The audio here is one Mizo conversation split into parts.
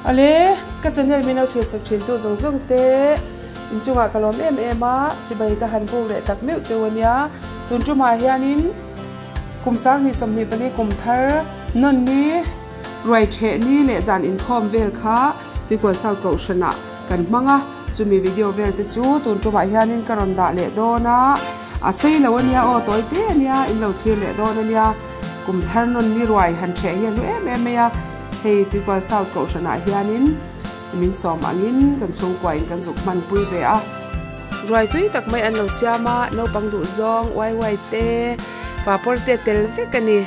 Awle, ka channel min lo thilsak thintu zawng zawng te inchungah ka lawm em em a, chibai ka han buk leh tak meuh cheu ania. Tun tumah hianin kum 2024 kum thar nawn ni ruai theh ni leh zan inkhawm vel kha Tuikual South Kohhranah kan hmang a, chumi video vel te chu tun tumah hianin ka rawn dah leh dawn a, a sei lo ania aw tawi te ania in lo thlir leh dawn ania. Kum thar nawn ni ruai han theh hi a hlu em em mai a. Hei Tuikual South Kohhranah hianin min sawm angin kan chhungkuain kan zuk hmanpui ve a. Ruai tui tak mai an lo siam a, naupang duh zawng uai uai te, papawr te tel vek a ni.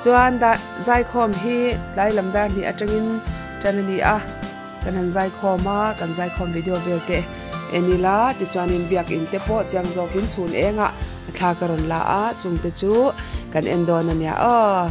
Chuan dah zaikhawm hi tlai lam dar hnih atangin tan a ni a, kan han zaikhawm a, kan zaikhawm video vel te en ila tichuanin biakin te pawh chiang zawkin chhun engah a thla ka rawn la a, chungte chu kan en dawn a nia aw.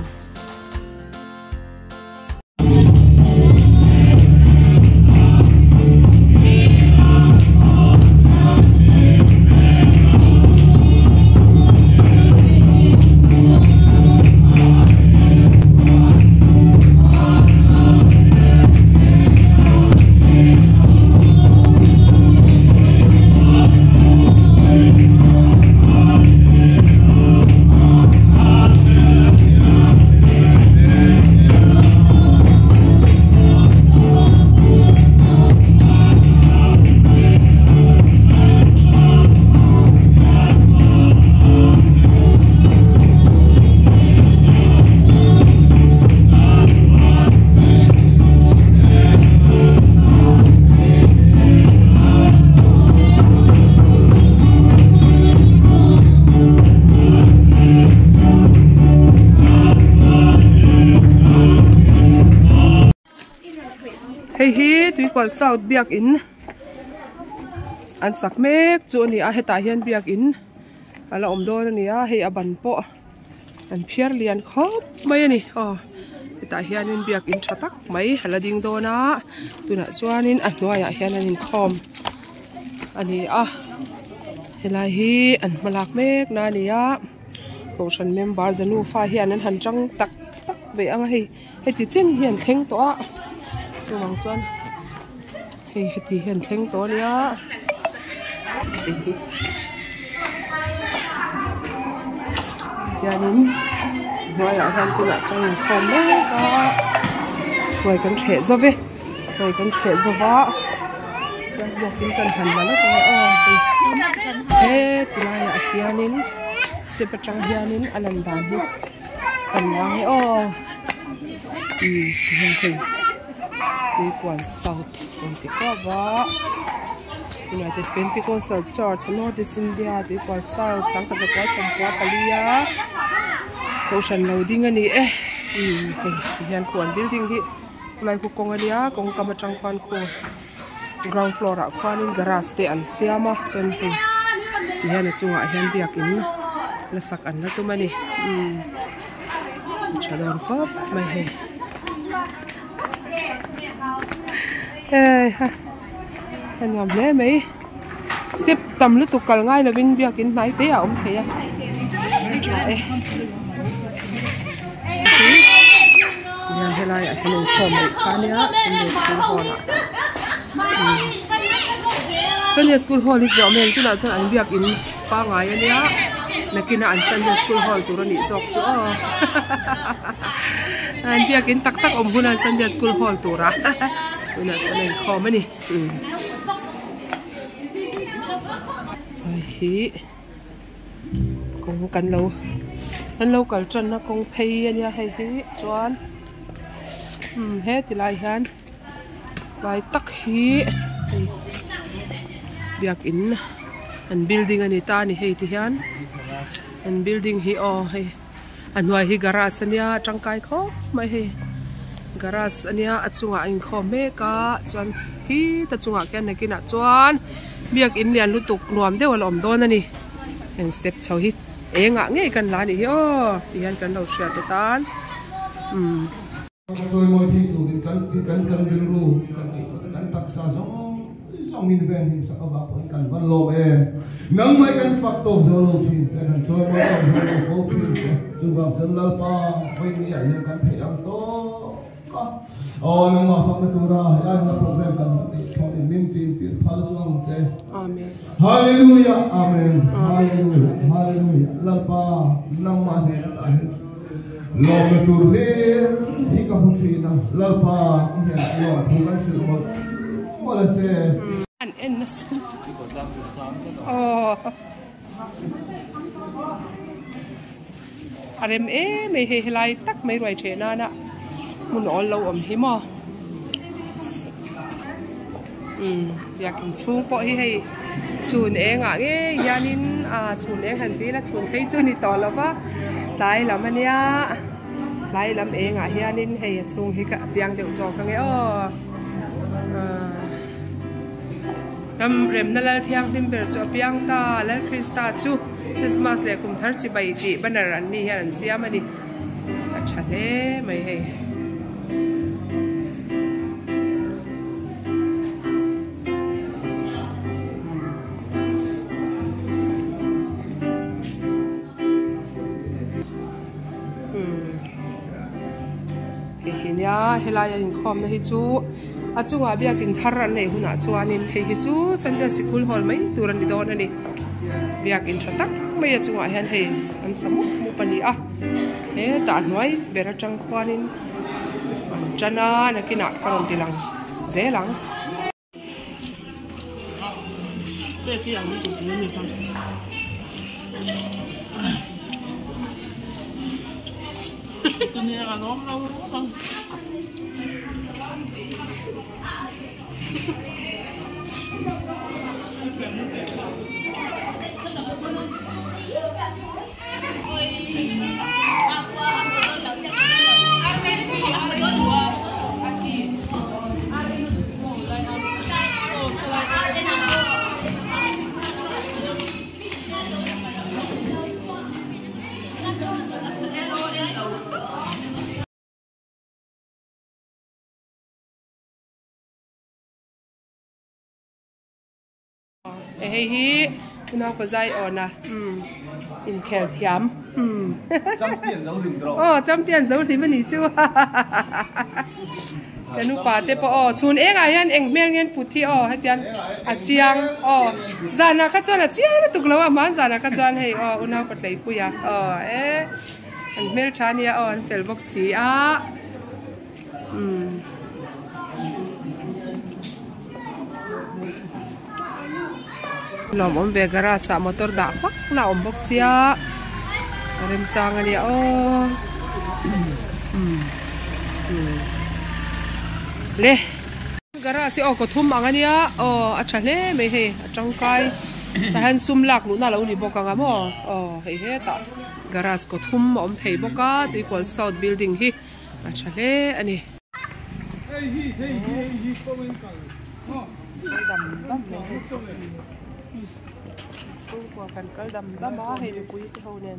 Hei hi Tuikual South biakin an sak mek chu a ni a hetah hian biakin a la awm dawn a ni a hei a ban pawh an phiar lian khawp mai a ni aw hetah hianin biakin tha tak mai a la ding dawn a tunah chuanin a hnuaiah hian an inkhawm a ni a helai hi an hma lak mek na a ni a kohhran member za nufa hian an han tang tak tak ve ang a hei heti chen hi an thleng tawh a chuvang chuan hei heti hi an thleng tawh a nia hianin hnuaiah hian tunah chuan inkhawm mek a hnuai kan hreh zo ve hnuai kan hreh zo va chiang zawkin kan han la lawk ang aw he tilaiah hianin step atang hianin a lan dan hi kan la nge aw umm tihian hei Tuikual South rawn ti kuau a United Pentecostal Church North East India Tuikual South changkhat zakua sawmkua palia kohhran lo ding a ni e umm hei tihian khuan building hi khulai khu kawng a nia kawng kam atang khuan khu ground floor ah khuanin garage te an siam a chuan hei tihian a chungah hian biakin la sak an la tum a ni umm a tha dawn khawp mai hei heiha a nuam hle mai step tam lutuk kal ngai lovin biakin hnai te a awm thei a a tha e hian helai ah hian inkhawm rih kha ania sunday school hall ah sunday school hall hi tlawh hmel tunah chuan an biakin pangai ania nakinah an sunday school hall tur anih zawk chu aw an biakin tak tak awm hunah sunday school hall tura tunah chuan a inkhawm ani hei hi kawng kan lo kan lo kal tanna kawng phei ania hei hi chuan umm he ti lai hian tlai tak hi hei biakin an building a ni ta a ni hei ti hian an building hi aw hei a hnuai hi garage ania tangkai khawp mai hei garage ania a chungah a inkhawm mek a chuan khita chungah khian nakinah chuan biakin lian lutuk nuam deuh a la awm dawn a ni heng step chho hi engah ngei kan la anih hi aw ti hian kan lo hriat atan umm. Ka chawimawi thei turin kan kan kan rilru kan ngaihtuahna kan taksa zawng zawng min ven him sak avang pawhin kan van lawm em. Nangmah kan fak tawk zo lo thin che, kan chawimawi tawk zo lo fo thin che. Chuvang chuan Lalpa vawiin ah hian kan theih ang tawk a. Aw nangmah fakna tura helai huna program kan neih thlawnin min chin tir phal chuang ang che. Amen. Hallelujah Amen Hallelujah Hallelujah Lalpa nangmah hnen atah hian lawmna tur hlir hi ka hmu thin a Lalpa i hnenah lawmthu kan hrilh mawlh mawlh a che. An en nasa lutuk. Aw. A rem em mai hei helai tak mai ruai theh nana hmun awl lo awm hi maw umm biakin chhung pawh hi hei chhun engah ngei hianin ah chhun eng han ti ila chhun phei chu a ni tawh lo va tlai lam ania tlai lam engah hianin hei a chhung hi ka chiang deuh zawk ange aw ah. Ram remna Lal Thianghlim ber chu a piang ta, Lal Krista chu Krismas leh kum thar chibai tih banner an ni hian an siam a ni. A tha hle mai hei. Hei hi nia helai a inkhawmna hi chu. A chungah biakin thar an neih hunah chuanin hei hi chu Sunday sikul hall mai tur a ni dawn a ni. Biakin tha tak mai a chungah hian hei an sa mup mup a ni a. Hetah hnuai ber atang khuanin an tan a, nakinah ka rawn ti lang zel ang. Hei hi unau pa zai awn a umm inkhel thiam umm champion zo hlim draw aw champion zo hlim ani chu ka nupa te pawh aw chhun engah hian eng hmel nge an put hi aw hetiang a chiang aw zanah kha chuan a chiang lutuk lo a hman zanah kha chuan hei aw unau pa tleipui a aw e an hmeltha ania aw an fel bawk si a umm. Lawm awm ve garage ah motor dah hmak na awm bawk sia a remchang ania aw umm umm le garage hi aw kaw thum ang ania aw a tha hle mai hei a tangkai tah hian sum lak luhna a lo ni bawk ang a maw aw hei hetah garage kaw thum a awm thei bawk a tuikual south building hi a tha hle a ni. Chhungkua kan kal dam dam a hei mipui te ho nen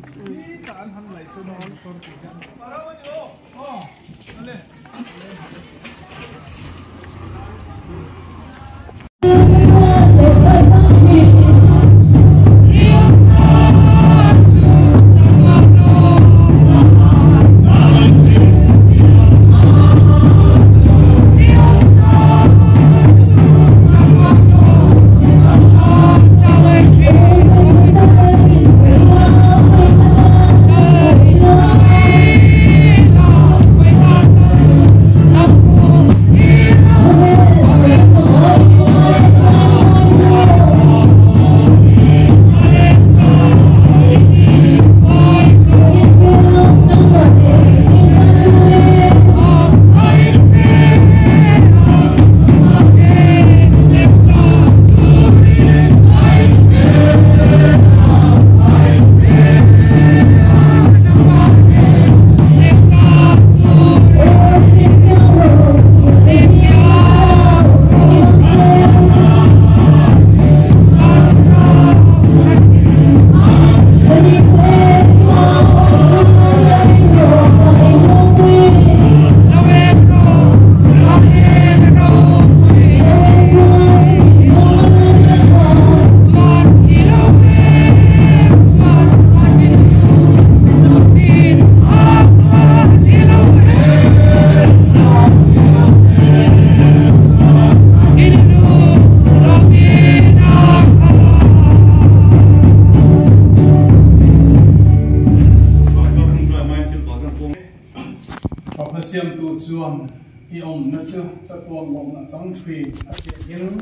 I awmna chu chatuan lawmna chang thin a tih ang.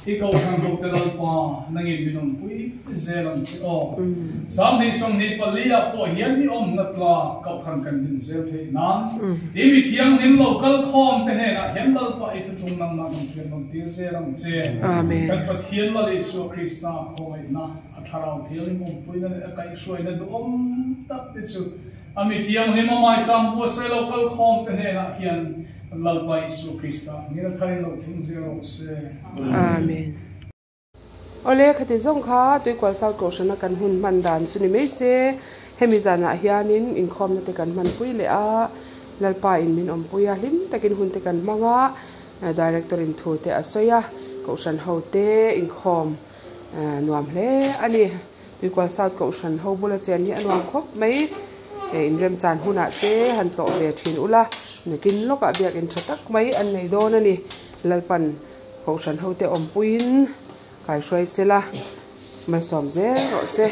I Kohhran hote Lalpa, nangin min awmpui zel ang che aw. 2024 ah pawh hian i awmna tlak Kohhran kan din zel theih nan i mi thianghlim lo kal khawm te hnenah hian Lalpa i thuthlung nangmah kan hriat rawn tir zel ang che. Kan Pathian Lal Isua Krista khawngaihna, a thlarau thianghlim awmpuina leh a kaihhruaina duhawm tak te chu A mi thianghlim a maicham buatsaih lo kal khawm te hnenah hian Lalpa Isua Krista ngil a tharin lo thleng zel rawh se. Amen. Awle, khati zawng kha Tuikual South Kohhrana kan hun hman dan chu ni mai se, hemi zanah hianin inkhawmna te kan hmanpui leh a, Lalpa in min awmpui a, hlim takin hun te kan hmang a, Director in thu te a sawi a, Kohhran ho te inkhawm nuam hle a ni. Tuikual South Kohhran ho bula chen hi a nuam khawp mai. Inremchan hunah te han tlawh ve thin ula, nakin lawkah biakin tha tak mai an nei dawn a ni. Lalpan Kohhran hote awmpuiin kaihruai sela, malsawm zel rawh se.